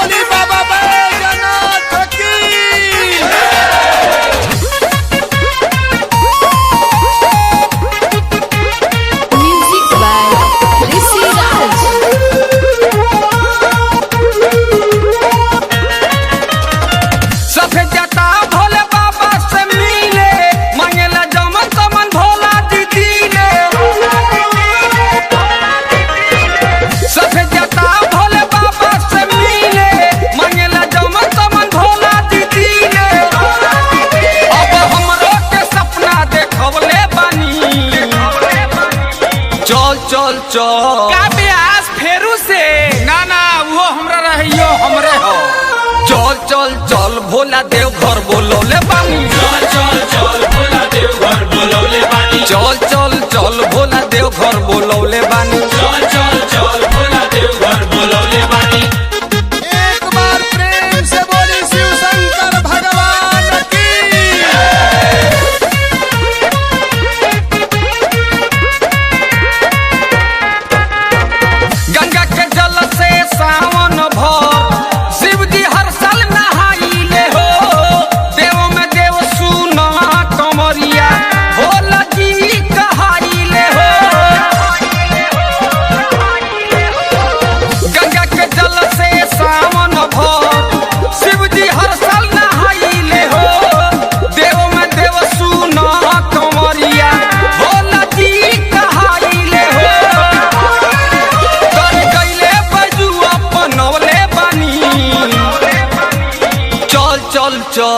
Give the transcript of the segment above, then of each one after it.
बोली बाबा बैजनाथ की। Music by Rishi Raj. सफेद जटा भोले बाबा से मिले, मांगेला जमन तमन भोला दीदी ले। सफेद जटा भोले बाबा से मिले, मांगेला जमन तमन भोला दीदी ले। अब हमरो के सपना देखवले बानी। चल चल चल का ब्यास फेरू से? ना ना, वो हमरा रहियो, हमरे हो। चल चल चल, भोला देव घर बोलौले बानी। चल चल चल, भोला देव घर बोलौले बानी। चल चल चल, भोला देव घर बोलौले बानी। चल चल चल, भोला देव घर बोलौले बानी। एक बार प्रेम से बोली शिव शंकर भगवान की। गंगा के जल से सावन भर शिव जी हर साल नहाइले हो। देव में देव सुना कमरिया भोला जी कहाइले हो। गंगा के जल से सावन भर शिव जी हर साल नहाइले हो। देव में देव सुना कमरिया भोला जी कहाइले हो। कर गईले बजुआ बनौले बानी। चल चल चल,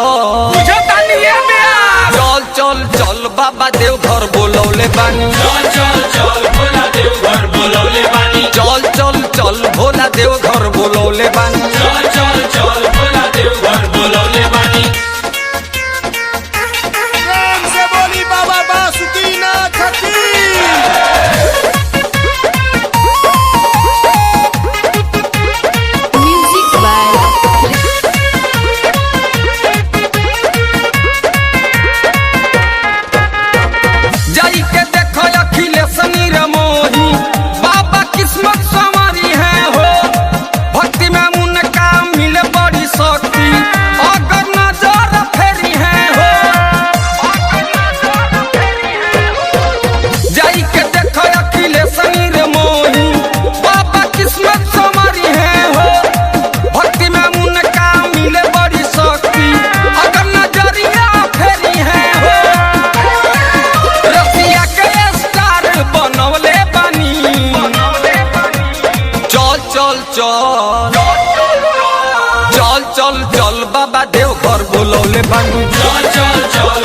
बुझतानी ए ब्यास। चल चल चल, बाबा देव घर बोलौले बानी। चल चल चल, भोला देव घर बोलौले बानी। चल चल चल, भोला देव घर बोलौले बानी। चल चल चल, भोला देव घर बोलौले बानी। प्रेम से बोली बाबा बासुकीनाथ की। Music by जाई के देखो अखिलेश मोही बाबा किस्मत संवारी है हो। भक्ति में उनका मिले बड़ी शक्ति, अगर नजर फेरी है हो। जाई के देखो अखिलेश मोही बाबा किस्मत संवारी है हो। भक्ति में उनका मिले बड़ी शक्ति, अगर नजरिया फेरी है हो। रसिया के स्टार बनौले बानी। चल चल चल, चल चल चल, बाबा देव घर बोलौले बानी। चल चल चल,